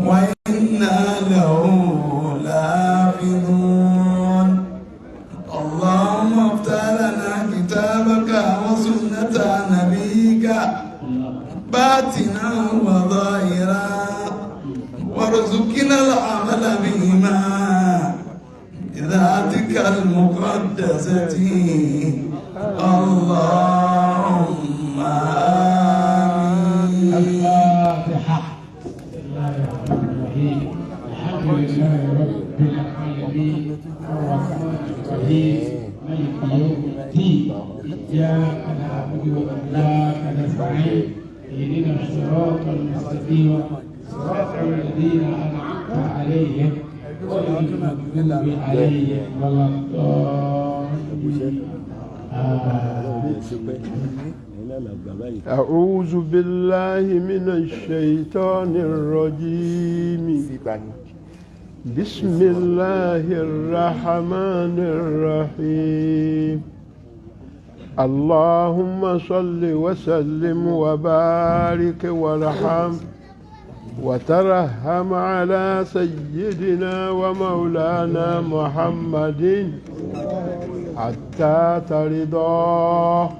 وإنا له لحافظون. اللهم افتح لنا كتابك وسنة نبيك باطنا وظاهرا، وارزقنا العمل بهما بذاتك المقدسة. اللهم آمين. الفاتحة. بسم الله الرحمن الرحيم. الحمد لله رب العالمين، الرحمن الرحيم، مالك يوم الدين، إياك نعبد وإياك نستعين، اهدنا الصراط المستقيم، صراط الذين أنعمت عليهم غير المغضوب عليهم ولا الضالين. آمين. أعوذ بالله من الشيطان الرجيم. بسم الله الرحمن الرحيم. اللهم صل وسلم وبارك وارحم وترحم على سيدنا ومولانا محمد حتى ترضاه،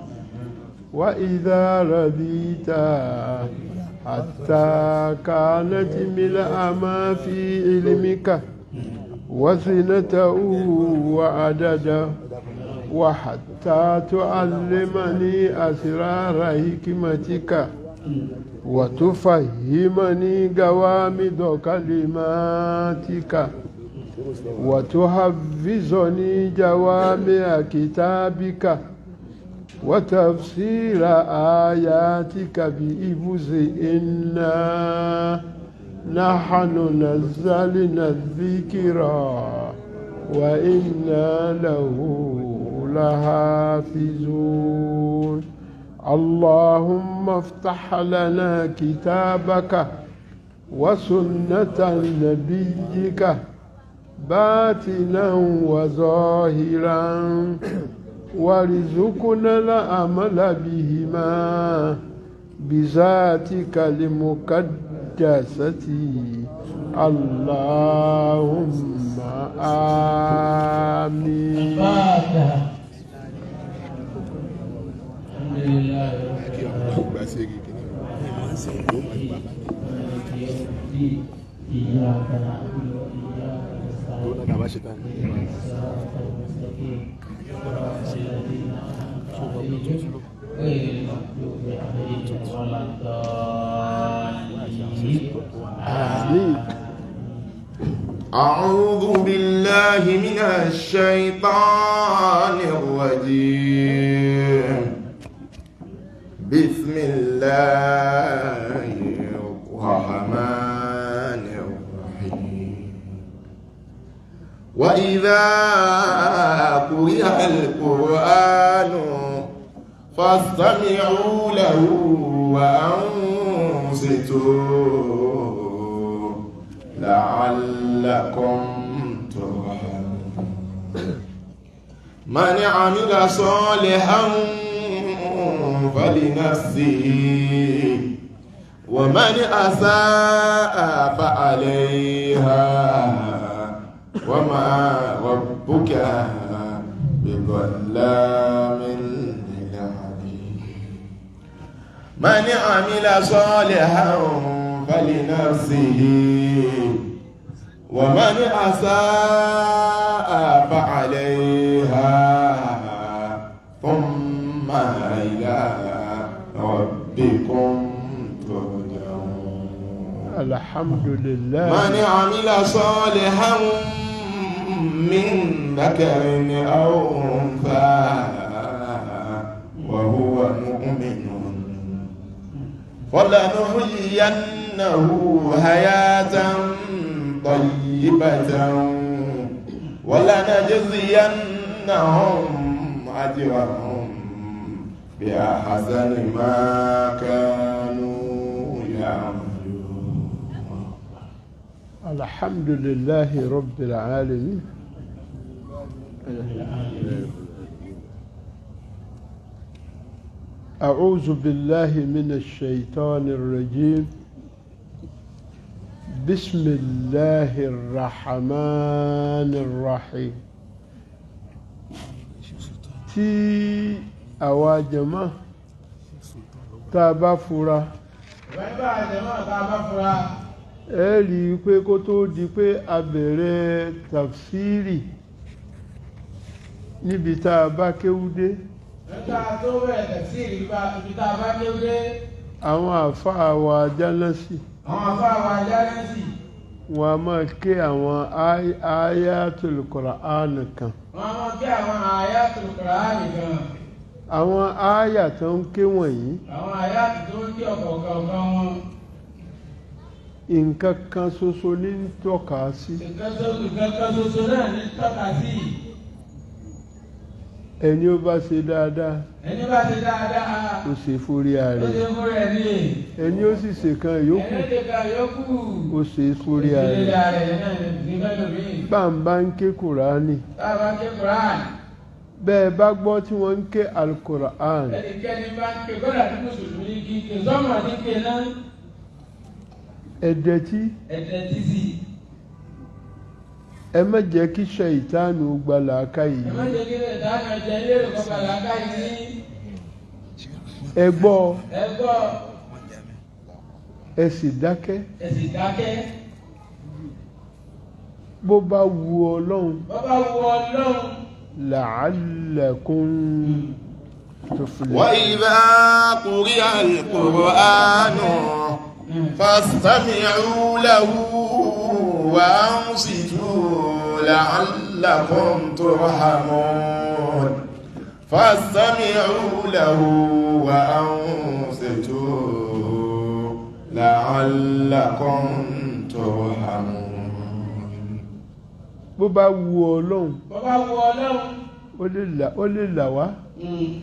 وإذا رضيت حتى كانت ملء ما في علمك وزنته وعدده، وحتى تعلمني أسرار حكمتك وتفهمني غوامض كلماتك وتحفظني جوامع كتابك وتفسير آياتك بحفظ. إنا نحن نزلنا الذكر وإنا له لحافظون. اللهم افتح لنا كتابك وسنة نبيك باطنا وظاهرا، وارزقنا العمل بهما بذاتك المقدسة. اللهم آمين. الفاتحة. الحمد لله رب العالمين، مالك يوم الدين، إياك نعبد وإياك نستعين، اهدنا الصراط المستقيم، صراط الذين أنعمت عليهم غير المغضوب عليهم ولا الضالين. آمين. أعوذ بالله من الشيطان الرجيم. بسم الله الرحمن الرحيم. وإذا قرئ القرآن فاستمعوا له وأنصتوا لعلكم ترحمون. من عمل صالحا فلنفسه، ومن أساء فعليها، وما ربك بظلام للعبيد. من عمل صالحا فلنفسه، ومن أساء فعليها، ثم إلى ربكم ترجعون. الحمد لله. من عمل صالحا من ذكر أو أنثى وهو مؤمن فلنحيينه حياة طيبة ولنجزينهم أجرهم بأحسن ما كانوا يعملون. الحمد لله رب العالمين. أعوذ بالله من الشيطان الرجيم. Bismillahir Rahmanir Rahim. Tí àwa jàmá tá a bá fura, Wọ́n bá àjẹmọ́ tá a bá fura. ẹ rí i pé kó tó di pé a bẹ̀rẹ̀ tafsiri níbi tá a bá kéwú dé, Nígbà tó bẹ̀rẹ̀ tẹ̀síìrì ibi tá a bá kéwú dé, àwọn àfáà wa jánásì, àwọn afá wa jánásì, wọn a máa ké àwọn ayatul Qur'an kan. Wọ́n á máa ké àwọn àyátù Kùránì kan. Àwọn ááyà tó ń ké wọ̀nyí, Àwọn àyátù tó ń ké ọ̀kọ̀ọ̀kan wọn, nǹkan kan ṣoṣo ní ń tọ́ka sí. Nǹkan ṣoṣo náà ní tọ́ka sí. Ẹni ó bá ṣe dáadáa, Ẹni bá ṣe dáadáa, ó ṣe fórí ó ààrẹ. ṣe fún rẹ̀ ní. Ẹni ó sì ṣe kan yòókù, Ẹni ó ṣe kan yòókù, ó ṣe fórí ó ṣe ààrẹ. dáadáa náà ní ti fẹ́ lómi. Bàǹbá ń ké Kùránì, Tá a bá ké Kùránì, bẹ́ẹ̀ bá gbọ́ tí wọ́n ń ké Alukur'an, ẹnikẹ́ni bá ń ké kódà tí mùsùlùmí kí ké sọ́mọ̀ ní ké náà, ẹ̀dẹ̀ tí ẹ̀tẹ̀ títì. ẹ má jẹ́ kí ṣàìtánù gba làákàyè Ẹ má yìí. jẹ́ kí lè dáná jẹ ilé ìkọ́ bàlágà yìí. Ẹ gbọ́, Ẹ gbọ́, ẹ sì dákẹ́. ẹ sì dákẹ́. Bó bá wu Ọlọ́run, Bọ́ bá wu Ọlọ́run, la'allakum tuflihun. وإذا قرئ القرآن فاستمعوا له وأنصتوا لعلكم ترحمون. فاستمعوا له وأنصتوا لعلكم ترحمون. Bó bá wu Ọlọ́run, bọ́ bá wu Ọlọ́run, ó lè là wá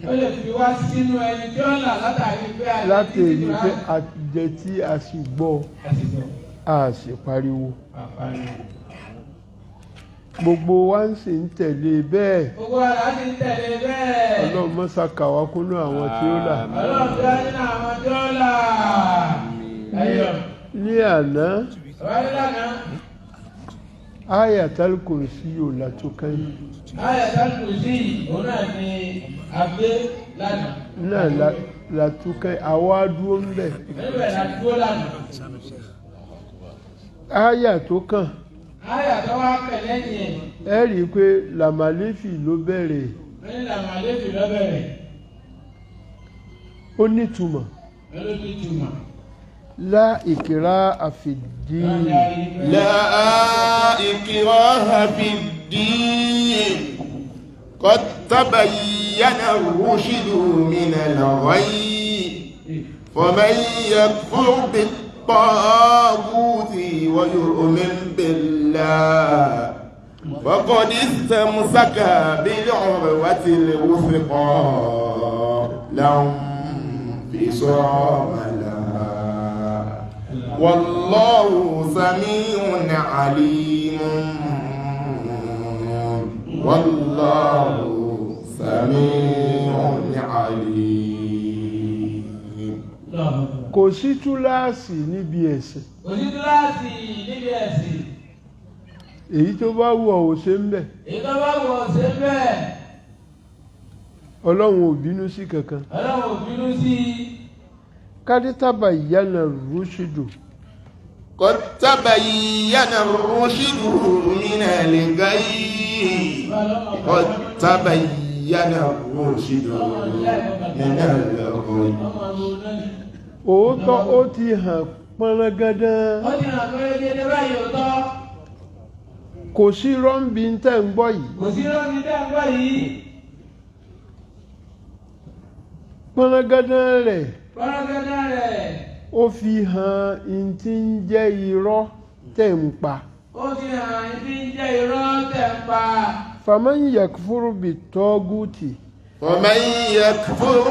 ó lè fi wá sínú ẹni tí ó là látàrí pé a lè láti títí èyí pé Kùránì. a jẹ tí a sì gbọ́, A sì gbọ́. a sì pariwo. Àpariwo. Gbogbo wa ń sì ń tẹ̀lé bẹ́ẹ̀. Gbogbo ara ti ń tẹ̀lé bẹ́ẹ̀. Ọlọ́run mọ́sá kà wá kúnú àwọn tí ó là. Ọlọ́run tí wá nínú àwọn tí ó là. Ayọ̀. Ní àná, Ọ̀rọ̀ nílànà. Ayatul Kursi yóò là tó kẹ́yìn. Ayatul Kursi, òun náà ni a gbé lánàá. Náà la tó kẹ́yìn, àwa dúró ń bẹ̀. Níbẹ̀ la dúró lánàá. Aya tó kàn, Aya tó wá pẹ̀ lẹ́yìn ẹ̀, ẹ rí i pé làmàlẹ́fì ló bẹ̀rẹ̀. Wọ́n ní làmàlẹ́fì ló bẹ̀rẹ̀. Ó nítumọ̀. Wọ́n ló ní ìtumọ̀. La ikraha fid-din. لا إكراه في الدين، قد تبين الرشد من الغي، فمن يكفر بالطاغوت ويؤمن بالله فقد استمسك بالعروة الوثقى لا انفصام لها، والله سميع عليم. والله سميع عليم. Kò sí túláàsì níbi ẹ̀sìn. Kò sí túláàsì níbi ẹ̀sìn. Èyí tó bá wù ọ́ ò ṣe ń bẹ̀. Èyí tó bá wù ọ́ ṣe bẹ́ẹ̀. Ọlọ́run ò bínú sí kankan. Ọlọ́run ò bínú sí i. Kádítàbà ìyànà rúṣìdù. قد تبين الرشد من الغي، قد تبين الرشد من الغي. Òótọ́ ó ti hàn pọ́nrọ́gádán. Ó ti hàn pé dédé báyìí òótọ́. Kò sí rọ́ǹbì tẹ́ ń gbọ́ yìí. Kò sí rọ́ọ̀mì tẹ́ ń gbọ́ yìí. Pọ́nrọ́gádán rẹ̀, Pọ́nrọ́gádán rẹ̀, ó fi hàn in tí ń jẹ́ irọ́ tẹ́ ń pa. Ó fi hàn ní tí ń jẹ́ irọ́ tẹ̀ ń pa. Faman yakfuru bit-taguti. ومن يكفر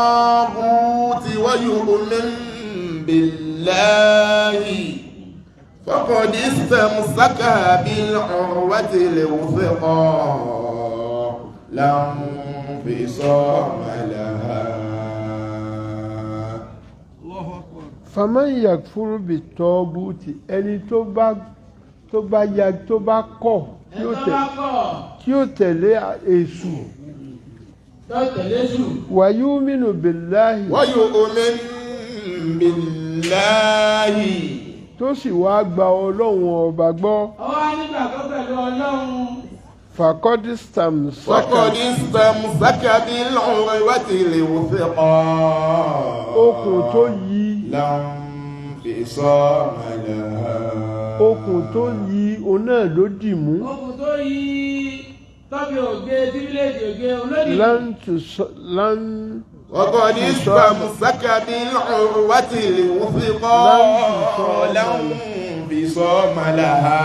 بالطاغوت ويؤمن بالله فقد استمسك بالعروة الوثقى لا انفصام لها. Faman yakfur bit-taguti, ẹni tó bá ya, tó bá kọ̀ tí ó Ẹni tó tẹ̀ bá kọ̀ tí ó tẹ̀lé èṣù, tó tẹ̀lé èṣù, wa yu'minu billahi, ويؤمن بالله, tó sì wá gba Ọlọ́run Ọba gbọ́, ọwọ́ nígbàgbọ́ pẹ̀lú Ọlọ́run, faqad istamsaka فقد استمسك بالعروة الوثقى okùn tó yí لا انفصام لها. Okùn tó yí òun náà ló dì mú. Okùn tó yí tọ́bi ògbé tíbílẹ̀dì ògbé olódì. Lan وقد استمسك بالعروة الوثقى لا انفصام لها.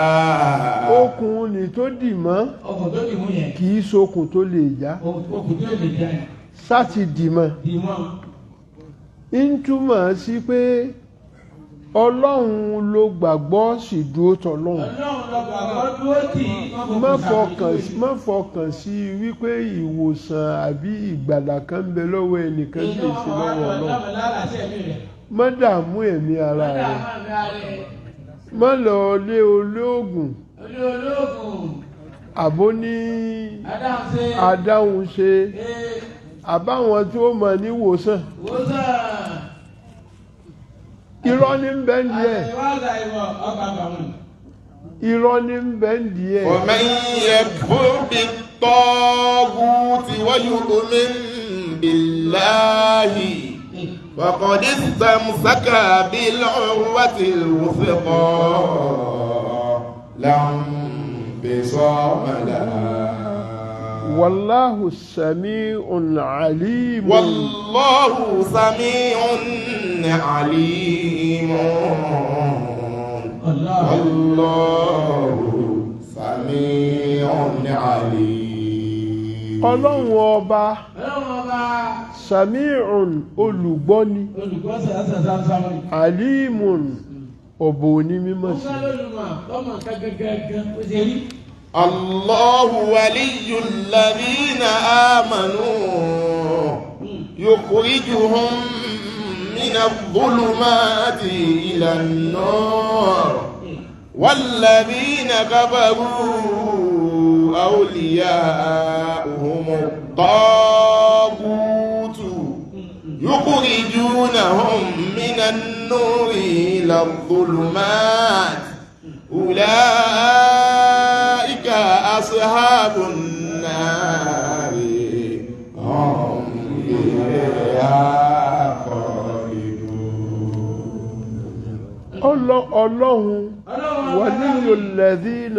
Okùn ni tó dì mọ́, Okùn tó dì mú yẹn, kì í ṣokùn tó lè já. Okùn tó lè já yẹn. Sáti dì mọ́. Dì mọ́. Ń túmọ̀ sí pé Ọlọ́run ló gbàgbọ́, sì dúró tọlọ́run. Ọlọ́run lọ gbàgbọ́, dúró tì í. Má fọkàn sí wípé ìwòsàn àbí ìgbàlà kan ń bẹ lọ́wọ́ ẹnìkan tí ì sí lọ́wọ́ Ọlọ́run. Má dààmú ẹ̀mí ara rẹ̀, má lọ lé olóògùn Olú olóògùn, àbó ní adáhunṣe, adáhunṣe, ee, àbáwọn tí ó mọ̀ níwòsàn. Wòsàn, Irọ́ ní ń bẹ ń díẹ̀. Àtẹ̀wádà ìwọ̀ ọgbà bàmù. Irọ́ ní ń bẹ ń díẹ̀. ومن يكفر بالطاغوت ويؤمن بالله فقد استمسك بالعروة الوثقى لا انفصام لها. والله سميع عليم. والله سميع عليم. والله سميع عليم. Ọlọ́run Ọba, Ọlọ́run Ọba, سميع, olùgbọ́ni, olùkọ́ sàásàsàsàmù. عليم, ọ̀bọ̀ onímọ̀ Ó sí. fẹ́ lólùmọ̀ lọ́mọ nǹkan gẹ́gẹ́ ó ṣe rí. الله ولي الذين آمنوا يخرجهم من الظلمات إلى النور والذين كفروا أولياؤهم الطاغوت يخرجونهم من النور إلى الظلمات أولئك أصحاب النار هم فيها خالدون. Ọlọ́run Ọlọ́run Ọba, ولي الذين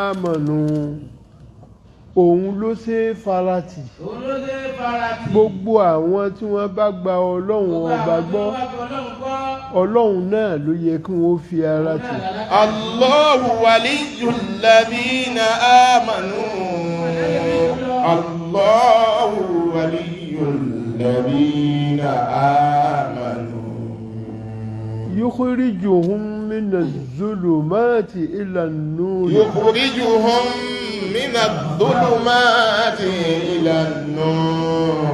آمنوا, òun ló ṣe é farati. Òun ló ṣe é farati. Gbogbo àwọn tí wọ́n bá gba Ọlọ́run Gbogbo Ọba àwọn tí gbọ́, wọ́n bá gba Ọlọ́run gbọ́, Ọlọ́run náà ló yẹ kí wọ́n fi ara tì. الله ولي الذين آمنوا الله ولي الذين آمنوا يخرجهم من الظلمات إلى النور. يخرجهم من الظلمات إلى النور.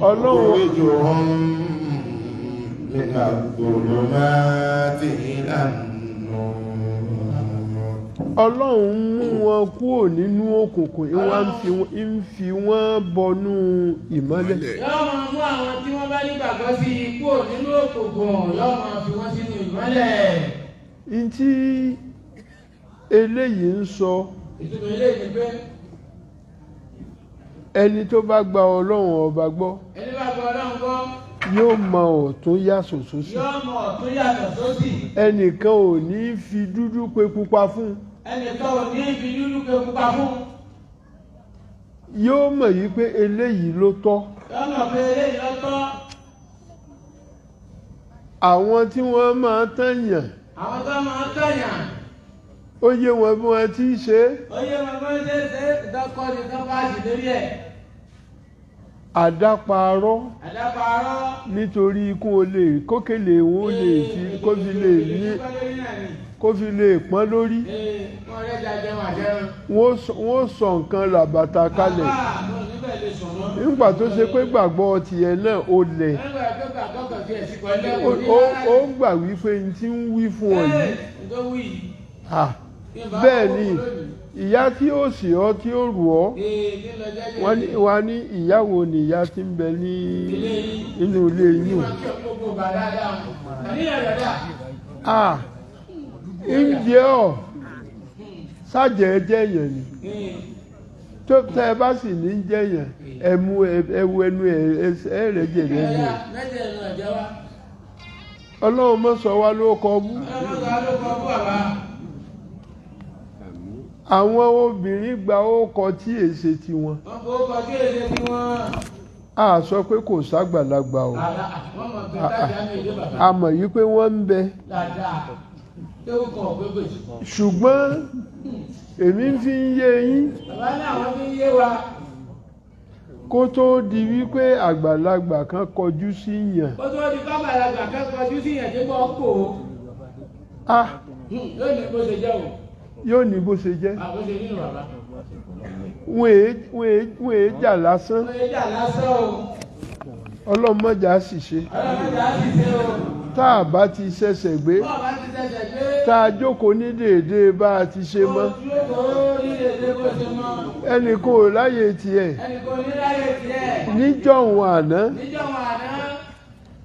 Ọlọ́run يخرجهم من الظلمات إلى النور. Ọlọ́run mú wọn kúrò nínú òkùnkùn, ìwọ́n ń fi wọ́n bọnú ìmọ́lẹ̀. Yóò máa mú àwọn tí wọ́n bá nígbàgbọ́ sí i kúrò nínú òkùnkùn, yóò máa fi wọ́n sínú ìmọ́lẹ̀. Ntí eléyìí ń sọ, Ìtumọ̀ eléyìí ni pé ẹni tó bá gba Ọlọ́run Ọba gbọ́, ẹni bá gba Ọlọ́run gbọ́, yóò mọ ọ̀tún yàtọ̀ sósì. Yóò mọ ọ̀tún yàtọ̀ sósì. Ẹnìkan ò ní fi dúdú pe pupa fún. Ẹnìkan ò ní fi dúdú pe pupa fún. Yóò mọ̀ yí pé eléyìí ló tọ́. Yóò mọ̀ pé eléyìí ló tọ́. Àwọn tí wọ́n máa tẹ̀yàn, Àwọn tó máa ń tọ̀yàn, ó yé wọn bí wọ́n ti ṣe é. Ó yé wọn bó ṣe ṣe ìdọ́kọ́ ni tó bá sì lórí ẹ̀. Àdáparọ́ Àdáparọ́. nítorí kún o lè kókèlè wọn ó lè fi kó fi lè ní kó fi lè pọ́n lórí. Wọ́n rẹ̀ jẹun àjẹun. Wọ́n sọ nǹkan ràbàtà kalẹ̀. Àbá, mo níbẹ̀ lè sùn mọ́. Nígbà tó ṣe pé gbàgbọ́ tiẹ̀ náà ó lẹ̀. Nígbà tó gbàgbọ́ kan fi ẹ̀sìn kan lẹ́wọ̀n ní Ó gbà wípé n tí ń wí fún ọ yìí. Tó wí yìí. Ah, Kí n bá bẹ́ẹ̀ wọ́n ni lónìí. ìyá tí ó sì ọ́ tí ó rù ọ́. Ee, kí n lọ jẹ́jẹ́. Wọ́n ní ìyàwó ni ìyá tí ń bẹ ní Ilé yín. inú ilé Kí yín. wọ́n kí ọ gbogbo bà dáadáa. Àníyàn rẹ̀ dà. Ah, ń jẹ́ ọ́ sájẹ́ jẹ́ yẹn ni. Tó tẹ́ ẹ bá sì ní jẹ́ yẹn, ẹ mú ẹ wo ẹnu ẹ ẹ rẹ̀ jẹ̀ lẹ́nu Ẹ̀yà ẹ̀. mẹ́jẹ̀ ẹnu ẹ̀jẹ̀ wa. Ọlọ́run mọ̀ sọ wá ló kọ bú. Ọlọ́run sọ ló kọ fún bàbá. Àwọn obìnrin gba ókọ tí èsè tiwọn. Wọ́n fowó kọ sí èdè tí wọ́n. A sọ pé kò ságbàlagbà o. Àlà wọ́n mọ̀ pé tájà mi ìdí bàbá. A mọ̀ yí pé wọ́n ń bẹ. Dáadáa. Tó kọ̀ pé gbèsè. Ṣùgbọ́n èmi fi ń yé yín Bàbá ní àwọn fi ń yé wa. kó tó di wípé àgbàlagbà kan kọjú sí yàn. Kó tó di kábàlagbà kẹ́kọ̀ọ́ ojú sí yẹn tí wọ́n kò ó. Ah, Yóò ní bó ṣe jẹ́ o. yóò ní bó ṣe jẹ́. Àbó ṣe nínú bàbá. Wọ́n èé jà lásán. Wọ́n yé jà lásán o. Ọlọ́mọjà sì ṣe. Ọlọ́run jà sì ṣe o. Tá a bá ti ṣẹ̀ṣẹ̀ gbé, Bọ́ọ̀ bá ti ṣẹ̀ṣẹ̀ gbé. tá a jókòó ní déédéé bá a ti ṣe mọ́. Ojú ó ní dédé bó ṣe mọ́. Ẹnì kan ò láyè tiẹ̀. Ẹnì kan ní láyé tiẹ̀. Níjọ̀hún àná, Níjọ́ wọn àná.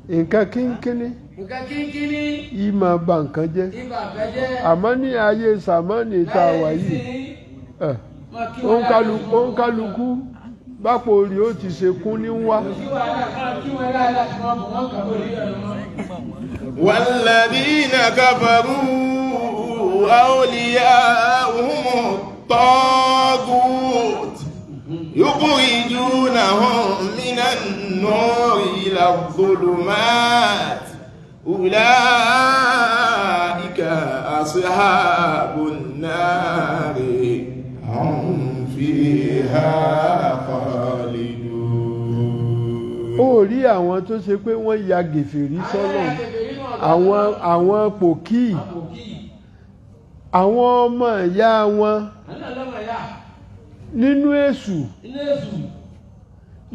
nǹkan kínkínní Nǹkan kínkínní. yìí máa ba nǹkan jẹ́. Ibà fẹ́ jẹ́. Àmọ́ ní ayé sàmọ́nì tá a wà yìí, ẹ̀, òǹkálukú bápo rí ó ti ṣe kún ní wá. Kò sí wàhálà kan kí wọ́n dáadáa tí wọ́n bù wọ́n kàn kó rí ọ̀nà mọ́. والذين كفروا أولياؤهم الطاغوت يخرجونهم من النور إلى الظلمات أولئك أصحاب النار هم فيها خالدون. Ó rí àwọn tó ṣe pé wọ́n ya gèfèrí sọ́lọ̀, àwọn pòkì, àwọn ọmọ ìyá wọn nínú èṣù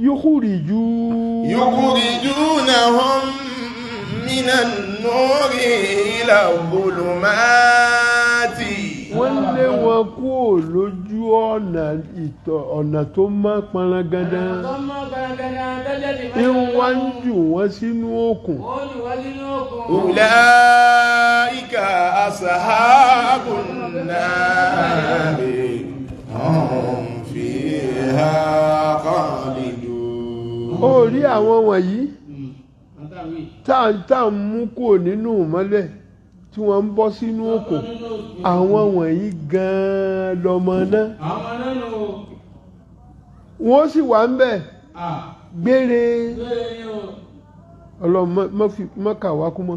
yúkúrì ju يخرجونهم من النور إلى الظلمات. Wọ́n lé wọn kúrò lójú ọ̀nà ìtọ̀ ọ̀nà tó mọ́ panrangandan, ń wá ń jù wọ́n sínú òkun. أولئك أصحاب النار هم فيها خالدون. Ó rí àwọn wọ̀nyí tá à ń mú kúrò nínú ìmọ́lẹ̀ tí wọ́n ń bọ́ sínú òkun, àwọn wọ̀nyí gan-an lọmọ náà, wọ́n sì wà ń bẹ̀ gbére. Ọlọ́run má kà wá kú mọ́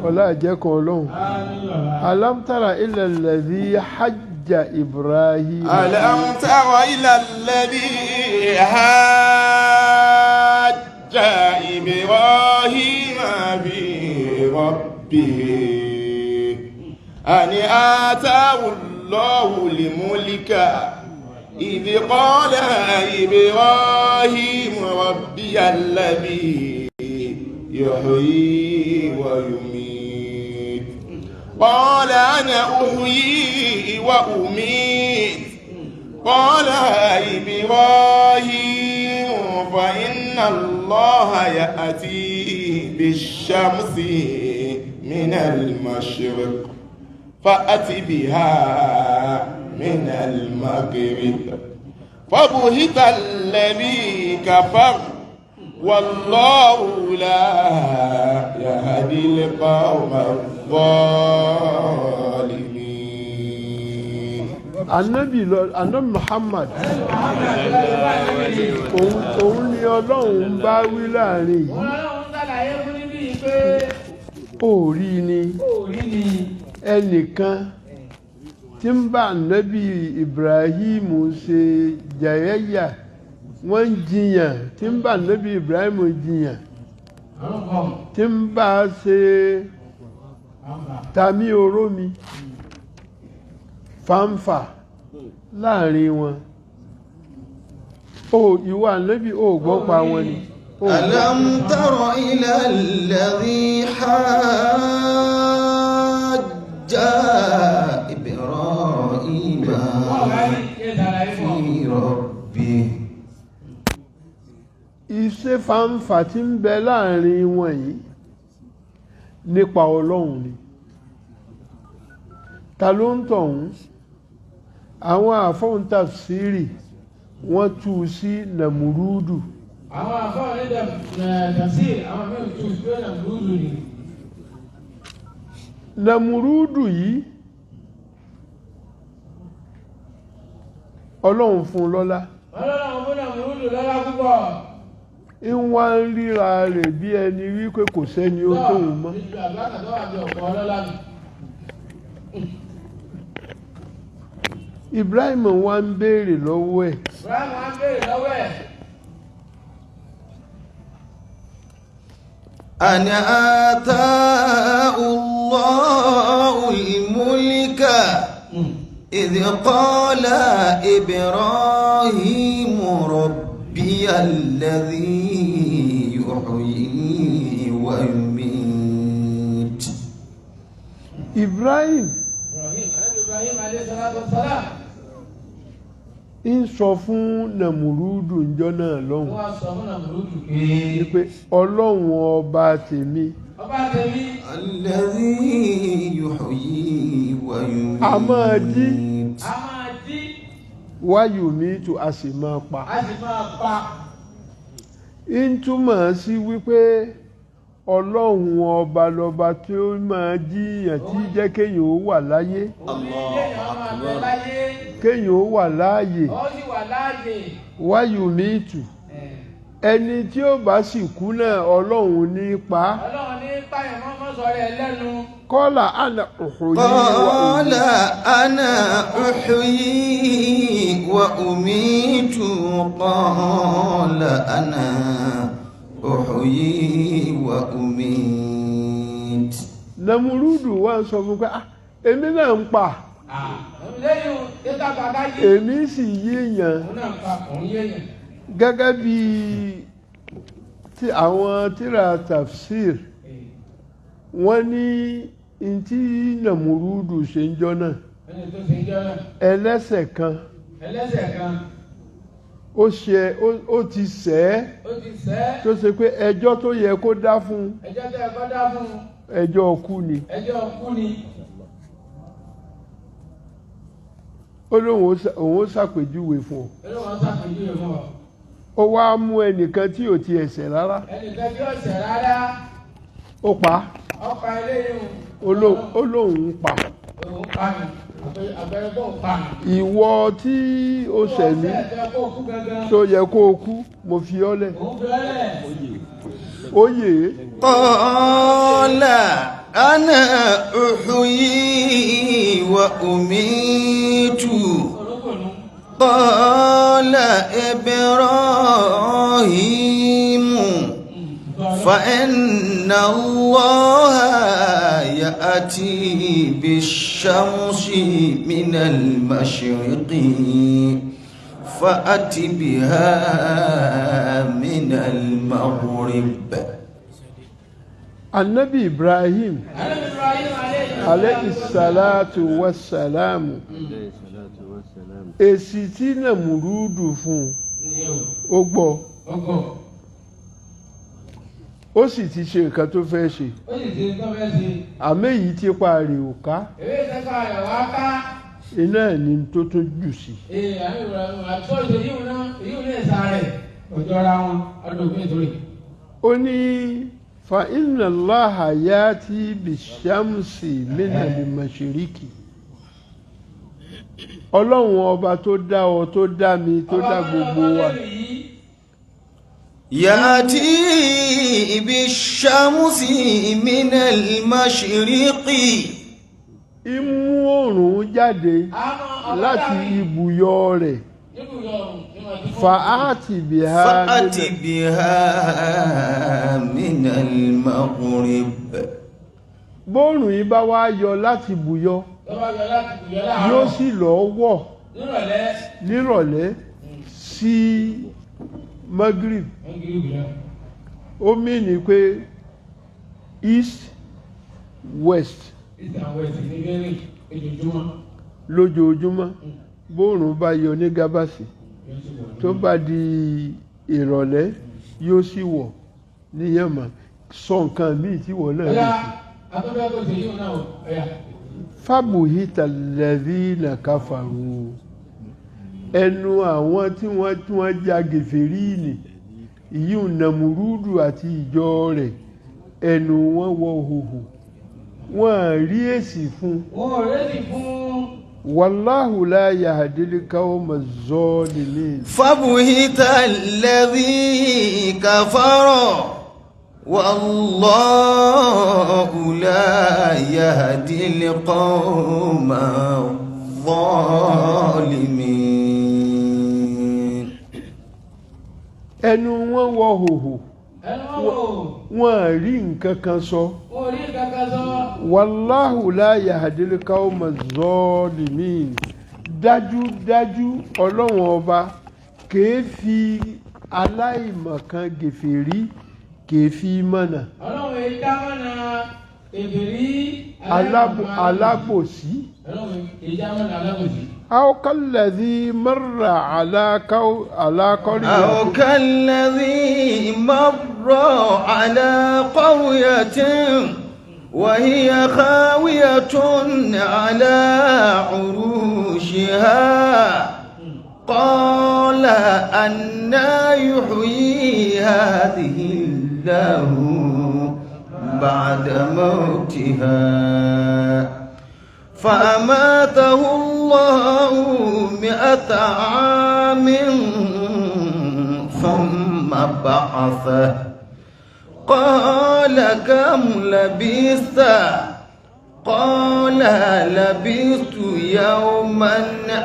ọlá àjẹkọ̀ Ọlọ́run. Alam tara ila alladhi hajja Ibrahim. ألم تر إلى الذي حاج إبراهيم في ربه أن آتاه الله الملك إذ قال إبراهيم ربي الذي يحيي ويميت قال أنا أحيي وأميت قال إبراهيم فإن الله يأتي بالشمس من المشرق فأت بها من المغرب فبهت الذي كفر والله لا يهدي القوم الظالمين. Anabi lọ, Anabi Muhammad, òun ni Ọlọ́run bá wí láàrin yìí. Ọlọ́run ṣàlàyé fún níbí pé Ó rí ni ó rí ni ẹnìkan tí ń bá Anabi Ibrahim ṣe jàyẹ́yà. Wọ́n ń jiyàn, tí ń bá Nábì Ibrahim jiyàn, tí ń bá a ṣe tàmí oró mi fàǹfà láàrin wọn. Ó ìwọ Ànábì, ó gbọ́ pa wọn ni. Ó gbọ́. ألم تر إلى الذي حاج إبراهيم في ربه؟ Iṣẹ́ fàǹfà tí ń bẹ láàrin wọn yìí nípa Ọlọ́run ni. Ta ló ń tọ̀hún? Àwọn àfọ́ǹtàfsírì, wọ́n tú u sí Nàmúrúdù. Àwọn àfáà ní tafsir, àwọn mẹ́rin tún pé Nàmúrúdù ni. Nàmúrúdù yìí, Ọlọ́run fún un lọ́lá. Ọlọ́run fún Nàmúrúdù lọ́lá púpọ̀. Ń wá ń ríra rẹ̀ bí ẹni wípé kò sẹ́ni ó tóun mọ́. Ìlú àgbàkà tó wà bí ọ̀pọ̀ ọlọ́lá mi. Ibrahim wá ń béèrè lọ́wọ́ ẹ̀. Ibrahim wá ń béèrè lọ́wọ́ ẹ̀. أن آتاه الله الملك إذ قال إبراهيم ربي الذي يحيي ويميت. Ibrahim Ibrahim, Ànábì Ibrahim alayhi salatu wassalam. ń sọ fún Nàmúrúdù ńjọ́ náà lọ́hùn Wọ́n sọ fún Nàmúrúdù pé wípé Ọlọ́run ọba tèmi ọba tèmi الذي يحيي ويميت. A máa jí. A máa jí. Wáyù mi tù, a sì máa pa. A sì máa pa. Ń túmọ̀ sí wípé Ọlọ́run ọba lọba tí ó máa jíyàn, tí jẹ́ kéèyàn ó wà láyé, Òun ní kéèyàn máa bẹ láyé. kéèyàn ó wà láàyè. Ó sì wà láàyè. Wáyù mi tù, ẹni tí ó bá sì kú náà, Ọlọ́run ní í pa á. Ọlọ́run ní pààyàn mọ́mọ́ sọ̀rọ̀ ẹ̀ lẹ́nu. Kọ́là àná òhòyí wà. قال أنا أحيي وأميت. قال أنا أحيي وأميت. Nàmúrúdù wá ń sọ fún pé, "Ah, èmi náà ń pa." Lẹ́yìn kíkà kàkà jí. Èmi sì yíyan. Òun náà pa, òun yéèyàn. Gẹ́gẹ́ bí tí àwọn tíra tafsir, wọ́n ní ntí Nàmúrúdù ṣe ń jọ náà, Ẹni tó ṣe ń jọ náà. ẹlẹ́sẹ̀ kan Ẹlẹ́sẹ̀ kan. ó ṣe, ó ti ṣẹ̀ ẹ́. Ó ti sẹ́. Tó ṣe pé ẹjọ́ tó yẹ kó dá fún Ẹjọ́ tẹ́ ẹ kọ́ dá fún un. ẹjọ́ ọkú ni. Ẹjọ́ kú ni. Ó lóun òun ó ṣàpèjúwe fún ọ. Ó lóun ṣàpèjúwe fún ọ. Ó wá mú ẹnìkan tí ò ti ẹ̀ṣẹ̀ rárá. Ẹnìkan tí ó ṣẹ̀ rárá. Ó pa á. Ọ̀pá eléyìí. Ó lóun ń pa. Òun pa mi. Àpẹẹrẹ kó pa mi. Ìwọ tí ó ṣẹ̀ mí, Ó ṣẹ̀ kó kú gangan. tó yẹ kó o kú, mo fi ọ́ lẹ̀. Òun fi ọ́ lẹ̀. Ó yè é. قال أنا أحيي وأميت. Olókòlù. قال إبراهيم فإن الله يأتي بالشمس من المشرق فأت بها من المغرب. Anabi Ibrahim Ànábì Ibrahim alayhi salatu wassalamu, èsì tí Nàmúrúdù fún un, ó gbọ́. Ọgọ́. Ó sì ti ṣe nǹkan tó fẹ́ ṣe. Ó sì ti tó fẹ́ ṣe. Àmọ́ èyí tí pa rè ò ká. Èwe ìtẹ́ka rẹ̀ wá ká. Iná ẹ̀ ní tó tún jù sí. Ee, àmì Ibrahim àti ọ̀sẹ̀ yíwù náà, yíwù náà sá rẹ̀. Kò jọra wọn, ọdún òfin ìtòrí. Ó ní fa inna Allaha yati bishamsi minal mashriqi. Ọlọ́run ọba tó dá ọ, tó dá mi, tó dá gbogbo wa, يأتي بالشمس من المشرق. Imú oòrùn jáde láti ibùyọ rẹ̀. Ibùyọ ọ̀run ní فآت بها فأت بها من المغرب. Bóòrùn yìí bá wá yọ láti bùyọ, Tó bá yọ láti bùyọ láàárọ̀. yóò sì lọ wọ̀ Nírọ̀lẹ́. nírọ̀lẹ́ sí Magrib. Magrib náà. Ó mìíní pé east, west. East and west ní bẹ́ẹ̀rẹ̀ ojoojúmọ́. Lójoojúmọ́, bóòrùn bá yọ ní Gábàsì, Yóò sì wọ̀ ní. tó bá di ìrọ̀lẹ́, yóò sì wọ̀ ní Yánmà. Sọ nǹkan míì tí wọ́n náà lè Ọ̀yá ṣe. atọ́fẹ́ kò sí yíò náà o. Ọ̀yá. فبهت الذين كفروا, ẹnu àwọn tí wọ́n ja gèfèrí nì, ìyíùn Nàmúrúdù àti ìjọ rẹ̀, ẹnu wọn wọ hòhò, wọ́n rí èsì fún. Wọn ò rẹ́sì fún. والله لا يهدي القوم الظالمين. فبهت الذي كفر والله لا يهدي القوم الظالمين. Ẹnu wọn wọ hòhò. Ẹnu wọn wò. Wọ́n rí nǹkan kan sọ. Wọn ò rí kankan sọ. والله لا يهدي القوم الظالمين. Dájúdájú, Ọlọ́run Ọba kìí fi aláìmọ̀kan, gèfèrí, kìí fi mọ̀nà. Ọlọ́run èyí dámọ̀nà èbèrè. Alábòsí. Ọlọ́run èyí dámọ̀nà alábòsí. أو كالذي مر على قرية أو كالذي مر على قرية وهي خاوية على عروشها، قال أنى يحيي هذه الله بعد موتها، فأماته الله 100 عام ثم بعثه، قال كم لبثت؟ قال لبثت يوما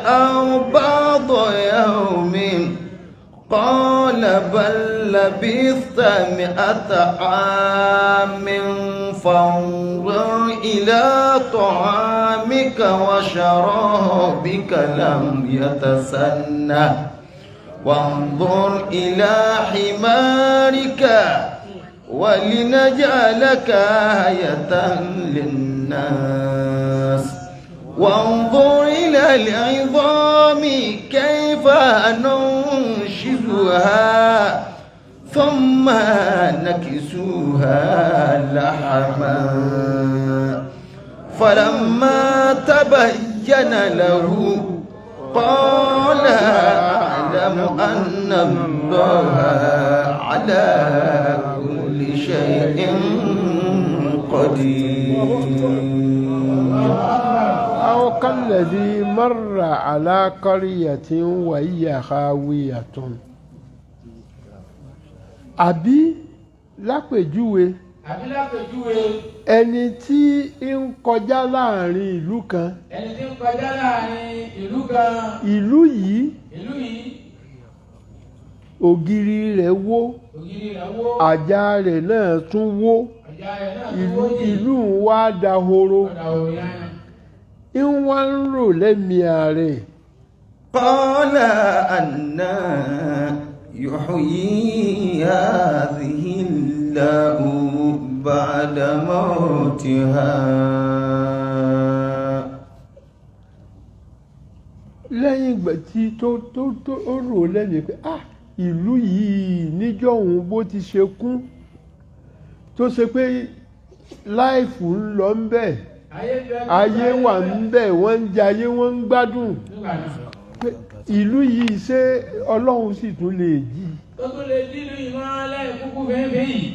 أو بعض يوم. قال بل لبثت 100 عام، فانظر إلى طعامك وشرابك لم يتسنه، وانظر إلى حمارك، ولنجعلك آية للناس، وانظر إلى العظام كيف ننشزها ثم نكسوها لحما، فلما تبين له قال أعلم أن الله على كل شيء قدير. أو كالذي مر على قرية وهي خاوية. Àbí lápèjúwe, Àbí lápèjúwe, ẹni tí ń kọjá láàrin ìlú kan. Ẹni tí ń kọjá láàrin ìlú kan. Ìlú yìí, Ìlú yìí, ògiri rẹ̀ wó, ògiri rẹ̀ wó, àjà rẹ̀ náà tún wó, àjà rẹ̀ náà tún ìlú wó jì. Ìlú wa dahoro. Ọ̀dà òyà. Ń wá ń rò lẹ́mìí ààrẹ. قال أنى يحيي هذه الله بعد موتها. Lẹ́yìn ìgbà tí tó ó rò lẹ́mìí pé, ah, ìlú yìí níjọ́ òun bó ti ṣe kún tó ṣe pé life ń lọ ń bẹ̀, Ayé bẹ. Ayé wà ń bẹ̀, wọ́n ń jayé, wọ́n ń gbádùn, Nígbà náà. Pé ìlú yìí, ṣé Ọlọ́run sì tún lè jí? Tó tún lè dílù yìí máa lẹ́yìn kúkú fẹ́ẹ́fẹ́ yìí.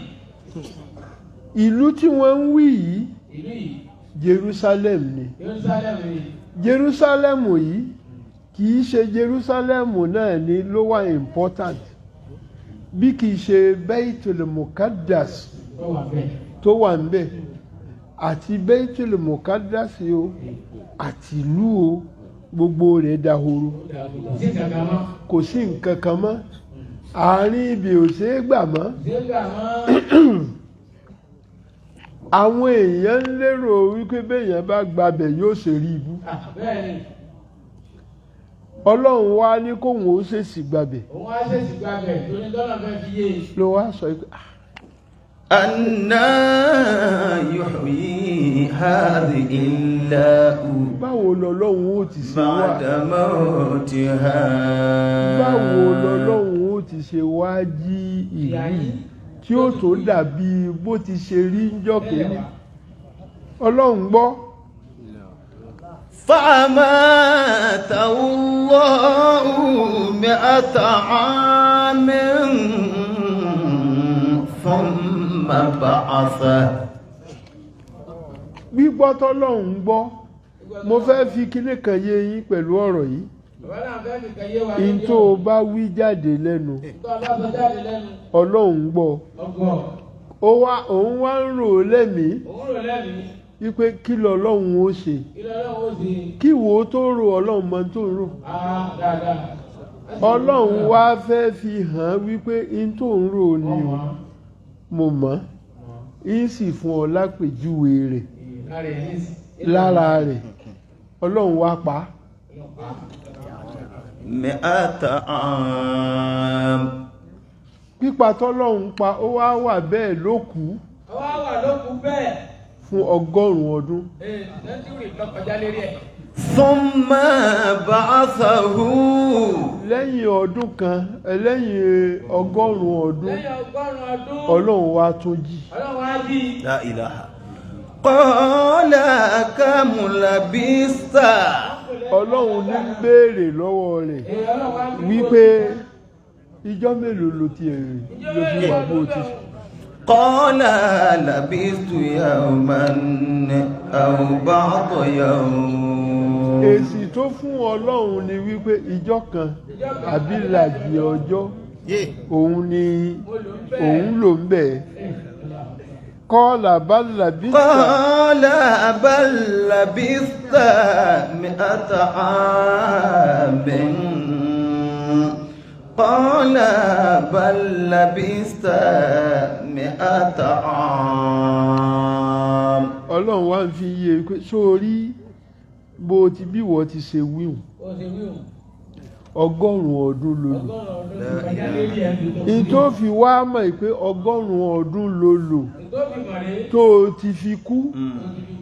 Ìlú tí wọ́n ń wí yìí, Ìlú yìí, Jerusalem ni. Jerusalem yìí. Jerusalem yìí, kì í ṣe Jerusalem náà ni ló wà important, bí kì í ṣe Baitul Muqaddas Tó wà bẹ́ẹ̀. tó wà ń bẹ̀, àti Baitul Muqaddas o, àti ìlú o. Gbogbo rẹ̀ dahoro. Sí kankan mọ́. Kò sí nǹkan kan mọ́, àárín ibi ò ṣeé gbà mọ́. Ṣé gbà mọ́. Àwọn èèyàn ń lérò wípé béèyàn bá gbabẹ̀ yóò ṣe rí ibú. Bẹ́ẹ̀ ni. Ọlọ́run wá ní kóun ó ṣèṣì gbabẹ̀. Òun á ṣèṣì gbàgbẹ́ torí tọ́nà fẹ́ fi yé e. Ló wá sọ pé "Ah, أنا يحيي هذه الله báwo lọlọ́run ó ti ṣe wá بعد موتها báwo lọlọ́run ó ti ṣe wá jí ìlú yìí tí ó tó dàbí bó ti ṣe rí ńjọ́ kìíní?" Ọlọ́run gbọ́. فأماته الله 100 عام ثم بعثه. Gbígbọ́ tọ́lọ́run gbọ́, mo fẹ́ fi kíní kan yé yín pẹ̀lú ọ̀rọ̀ yìí. Bàbá náà fẹ́ fi kan yé wa. In tó o bá wí jáde lẹ́nu, Tó o bá sọ jáde lẹ́nu. Ọlọ́run gbọ́. Ọgọ́. Ó wá, òun wá ń rò ó lẹ́mìí Òun rò lẹ́mìí. wípé kí lọ́lọ́run ó ṣe. Kí lọ́lọ́run ó ṣe. Kí wo tó rò, Ọlọ́run mọ tó ń rò. Ah, dáadáa. Ọlọ́run wá fẹ́ fi hàn wípé in tó ń rò ni o, mo mọ̀ ń sì fún ọ lápèjúwe rẹ̀ Lára ẹ̀ ní sí. lára rẹ̀. Ọlọ́run wá pa á. 100 عام. Pípa tọ́lọ́run pa, ó wá wà bẹ́ẹ̀ ló kú Ọwọ́ wà ló kú bẹ́ẹ̀. fún 100 ọdún. Ee, sẹ́ńtúrì lọ́kọjá lérí ẹ̀. ثم بعثه. Lẹ́yìn ọdún kan, lẹ́yìn 100 ọdún, Lẹ́yìn 100 ọdún. Ọlọ́run wá tún jí. Ọlọ́run á jí. لا إله. قال كم لبثت؟ Ọlọ́run ní ń béèrè lọ́wọ́ rẹ̀ Ee, Ọlọ́run á jí. wípé ìjọ́ mélòó ló ti èrè ló fi wà bó ti ṣe. قال لبثت يوما أو بعض يوم. Èsì tó fún Ọlọ́run ni wípé ìjọ́ kan àbí ìlàjì ọjọ́ òun ni òun lò ń bẹ̀. Kọ́ọ̀là bá làbí قال بل لبثت 100 عام. قال بل لبثت 100 عام. Ọlọ́run wá ń fi yé e pé sórí bó ti bí wọ́n ti ṣe wíhùn, Ó ṣe wíhùn. 100 ọdún ló lò. 100 ọdún ti kọjá lérí ẹ̀. Ní tó fi wá mọ̀ pé 100 ọdún ló lò Tó fi mọ̀ rí. tó o ti fi kú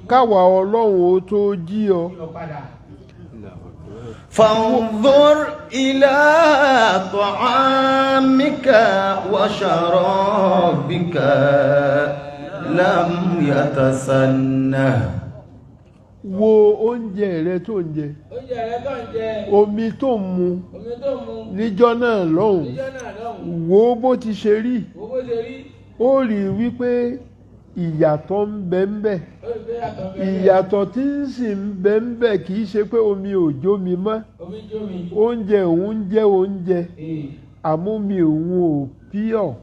káwa Ọlọ́run ó tó jí ọ. Yọ padà. فانظر إلى طعامك وشرابك لم يتسنه. Wo oúnjẹ rẹ tó ń jẹ, Oúnjẹ rẹ tó ń jẹ. omi tó ń mu Omi tó ń mu. níjọ́ náà lọ́hùn, Níjọ́ náà lọ́hùn. wo bó ti ṣe rí. Wo bó ṣe rí. Ó rí i wípé ìyàtọ̀ ń bẹ ń bẹ. Ó rí pé yàtọ̀ ń bẹ bẹ́ẹ̀. Ìyàtọ̀ tí ń sì ń bẹ ń bẹ kì í ṣe pé omi ò jómi mọ́. Omi jó mi. Oúnjẹ òun ń jẹ́ oúnjẹ, Ee. àmọ́ omi òun ò pure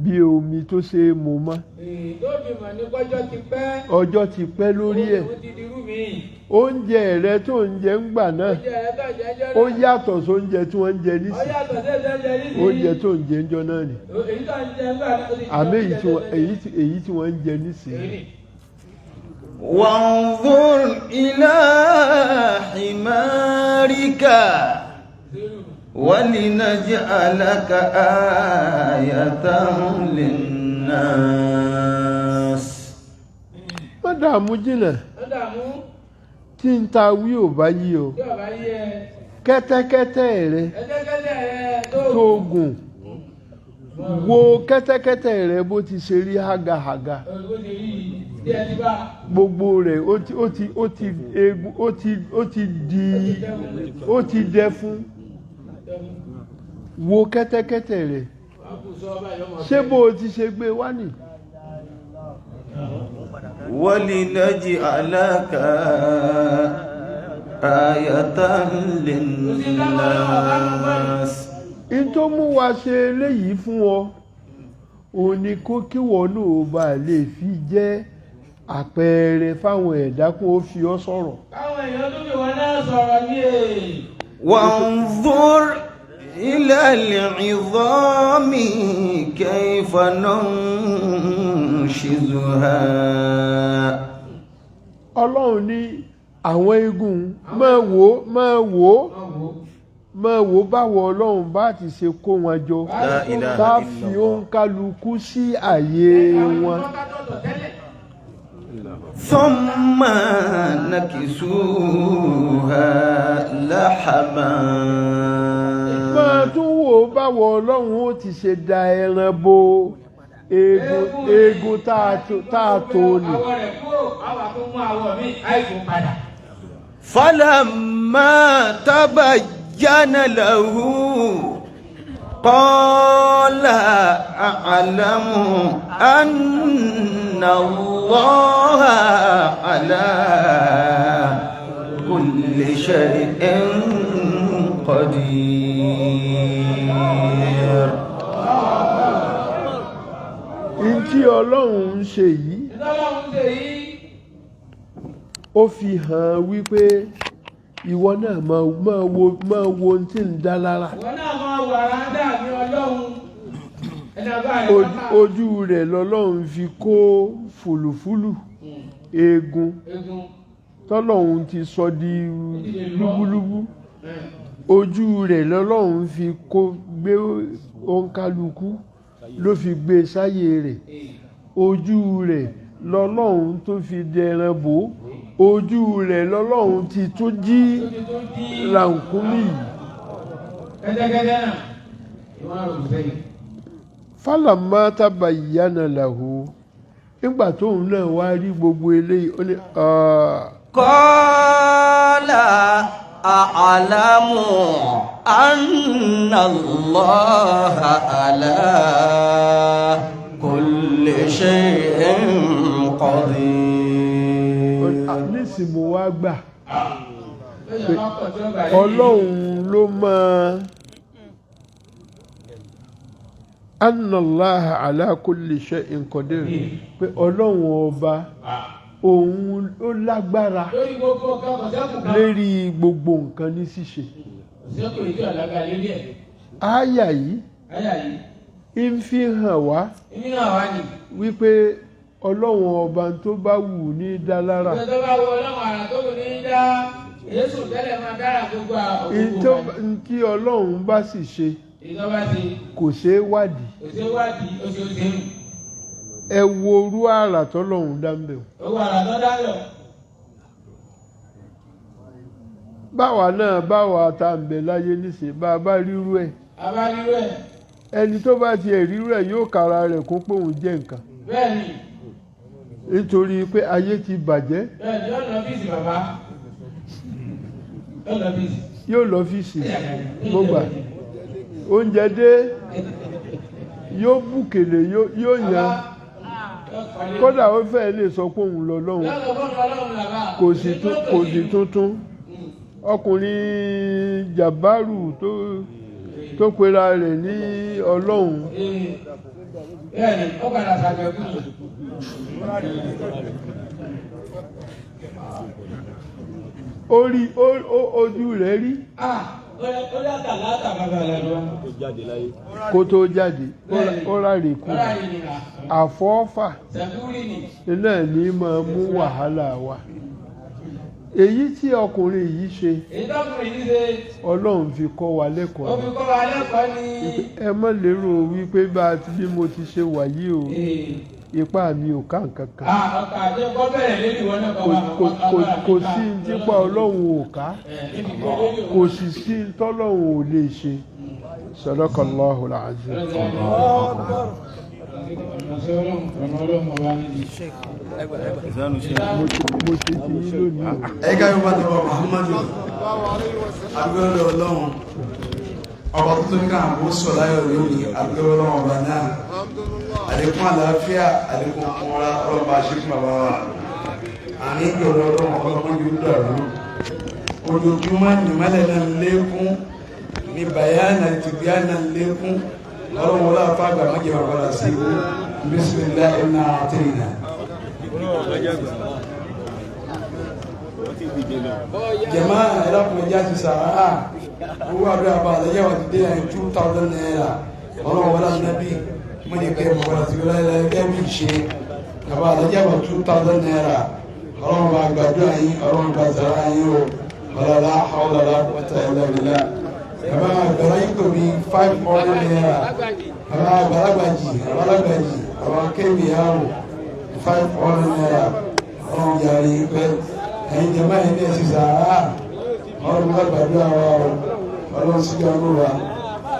bí omi tó ṣe é mu mọ́. Ee, tó fi mọ̀ ní kọjọ́ ti pẹ́. Ọjọ́ ti pẹ́ lórí ẹ̀. Ó ti di irú mi. Oúnjẹ rẹ tó ń jẹ ń gbà náà, Oúnjẹ rẹ tó ń jẹ ń jọ ó náà. yàtọ̀ sóúnjẹ tí wọ́n ń jẹ Ó nísìnyí. yàtọ̀ sí ẹ̀jẹ̀ jẹ nísìnyí. Oúnjẹ tó ń jẹ ń jọ náà ni. Èyí tó ń jẹ ń gbà náà. Ó ti di Àmì oúnjẹ tó ń jẹ. èyí tí wọ́n ń jẹ nísìnyí. Èyí ni. وانظر إلى حمارك ولنجعلك آية للناس. Má dààmú jìnnà. Ó dààmú. Tí ń ta wí ò bá yí o. Tí ọba yí ẹ. Kẹ́tẹ́kẹ́tẹ́ rẹ Kẹ́tẹ́kẹ́tẹ́ rẹ tó. tó gùn, wo kẹ́tẹ́kẹ́tẹ́ rẹ bó ti ṣe rí hágahàga. Bó ṣe rí yìí. Tí ẹ ti bá. Gbogbo rẹ̀ ó ti ó ti ó ti egun ó ti di, ó ti dẹfun. Wo kẹ́tẹ́kẹ́tẹ́ rẹ. Wàá kù sọ ọba ìyọmọ. Ṣé bó o ti ṣe gbé wá nì? ولنجعلك آية للناس. In tó mú wa ṣe eléyìí fún ọ òun ni kó kíwọ náà ó bá lè fi jẹ́ àpẹẹrẹ fáwọn ẹ̀dá, kó o fi ọ sọ̀rọ̀. Káwọn èèyàn tó fi wọn náà. máa sọ̀rọ̀ ní èè. وانظر إلى العظام كيف ننشزها. Ọlọ́run ní àwọn eegun, máa wò ó, máa wò ó, máa wò ó báwo Ọlọ́run bá ti ṣe kó wọn jọ, La ilaha tá a fi illallah. òǹkálukú sí àyè wọn. ثم نكسوها لحما. Máa tún wò ó báwo Ọlọ́run ó ti ṣe da ẹran bo eegun, eegun tá a tó ni. Àwọ̀ rẹ̀ kúrò, àwọn tó mú àwọ̀ mi, àìsùn padà. فلما تبين له قال أعلم أن الله على كل شيء قدير. N tí Ọlọ́run ń ṣe yìí, Ìtọ́lọ́run ṣe yìí, ó fi hàn wípé ìwọ náà máa wo ohun tí ń dá lára. Ìwọ náà máa wà rádà ní Ọlọ́run. Ẹni àbá rẹ̀ bá Ojú rẹ̀ lọ́lọ́run fi kó fùlùfúlù eegun egun. tọ́lọ́run ti sọ di lúbúlúbú. Ojú rẹ̀ lọ́lọ́run fi kó gbé òǹkálukú, ló fi gbé sáyé rẹ̀. Ojú rẹ̀ lọ́lọ́run tó fi dẹran bò ó. Ojú rẹ̀ lọ́lọ́run ti tún jí Tó ti tó jí rànkúmí yìí. Kẹ́tẹ́kẹ́tẹ́ náà. Ìwọ́n rò sẹ́yìn. Fálàmà tabayyana lahu, nígbà tóun náà wá rí gbogbo eléyìí, ó ní "Ah, قال أعلم أن الله على كل شيء ó ní, قدير. "Ah, nísìnyí mo wá gbà Lóyún bá pọ̀ tí ó gbà yìí. Ọlọ́run ló mọ annallaha ala kulli shay'in qadir, pé Ọlọ́run ọba òun ó lágbára Lórí gbogbo nǹkan, kò sẹ́kù kan. lérí gbogbo nǹkan ní ṣíṣe." Kò sẹ́kù èyí tí ọ̀làgbà lérí ẹ̀. Ááyà yìí Áyà yìí. ń fi hàn wá Ìmí náà wá ní. wípé Ọlọ́run ọba tó bá wù ní dá lára. Ìgbà tó bá wọ Ọlọ́run, àrà tó wù ní í dá. Èésù tẹ́lẹ̀ máa dára gbogbo N òkùnkùn wa. tí Ọlọ́run bá sì ṣe, Ìjọba ti kò ṣeé wádìí. kò ṣe wádìí oṣooṣù. Ẹ wo orú àrà tọ́lọ́run dá ń bẹ̀ wọ́n. Owó àrà tó dáyọ̀. Báwa náà, báwa tá à ń bẹ láyé nísìnyí, bá a bá rírú ẹ̀, Abánirú ẹ̀. ẹni tó bá tiẹ̀ rírú ẹ̀ yóò kára rẹ̀ kún pé òun jẹ́ nǹkan, Bẹ́ẹ̀ni, nítorí pé ayé ti bàjẹ́. Bẹ́ẹ̀ni, yóò lọ bíìsì bàbá. Yóò lọ bíìsì. Yóò lọ ọ́fíìsì, mo gbà oúnjẹ dé, yóò bùkèlè, yóò yan, kódà ó fẹ́ lè sọ pé òun lọ lọ́hùn. Yóò lọ fọ́nù Ọlọ́run bàbá. Kò sì tuntun, ọkùnrin jàbárù tó pera rẹ̀ ní Ọlọ́run. Bẹ́ẹ̀ni, ó padà ṣàgbẹ̀kú. Ó rí ojú rẹ̀ rí. Ah, ó látà látà bàbá rẹ̀ lọ. Kó tó jáde, ó ráre kú. Ọ̀rá yìí nìyà. Àfọ́fà Sẹ̀kúrì nì. náà ní máa mú wàhálà wá. Èyí tí ọkùnrin yìí ṣe, Èyí tọkùnrin yìí ṣe, Ọlọ́run fi kọ́ wa lẹ́kọ̀ọ́ ó fi ni. kọ́ wa lẹ́kọ̀ọ́ ni. Ẹ má lérò wípé bá a ti bí mo ti ṣe wà yìí o, Ee. ipá mi ò ká nǹkan kan. Ah, ọkọ̀ àti ẹ̀kọ́ bẹ̀rẹ̀ lórí ìwọ náà kọ́ Kò wa. kò sí ní tipa Ọlọ́run ò ká, kò sì sí ní tọ́lọ́run ò lè ṣe. Sadaqallahu alazim. Mo ṣe ti yín lónìí o. Ẹ̀ka yóò bá ti bá Muhammadu agbẹ́rẹ́ Ọlọ́run ọba tó tó ní káà kó sọ láyọ̀ lónìí, agbẹ́rẹ́ Ọlọ́run ọba náà, àlékún àlàáfíà, àlékún kúnra ọlọ́ba ṣe fún bàbá wa. Àní ìgbẹ̀rù Ọlọ́run ọlọ́run yóò dàrú ojoojúmọ́, ìmọ̀lẹ̀ náà ń lékún ní bayana tìbíyàna ń lékún. Ọlọ́run wọlé àfáàgbà mọ́jẹ̀ bàbá rà sí ibú. Bisimilahi iná àtẹ̀yìnà. Jẹ̀má ẹlẹ́kùnrin ẹja ti sàrà owó àdúrà bá àlẹ́yẹ wà ti dé ẹ̀ ₦2,000. Ọlọ́run wọlé ànábì mo ní kẹ́ mọ̀ wọlé àti wọlé ẹ̀kẹ́ mi ṣe bàbá àlẹ́yẹ wà ₦2,000. Ọlọ́run bá gbàdúrà yín, ọlọ́run bá sàrà yín o. Ọlọ́lá ọlọ́lá wọ́tà ẹlẹ́rìílá. Bàbá àgbàlá yín kò ní ₦500. Bàbá àgbàlagbàjì, àgbàlagbàjì, bàbá kébì yàwó ₦500. Ọlọ́run yàrá yín pẹ́. Ẹ̀yin jẹ̀má yín ní ẹ̀sìn sàrà. Ọlọ́run bá gbàdúrà wa o. Ọlọ́run sì gbàdúrà wa.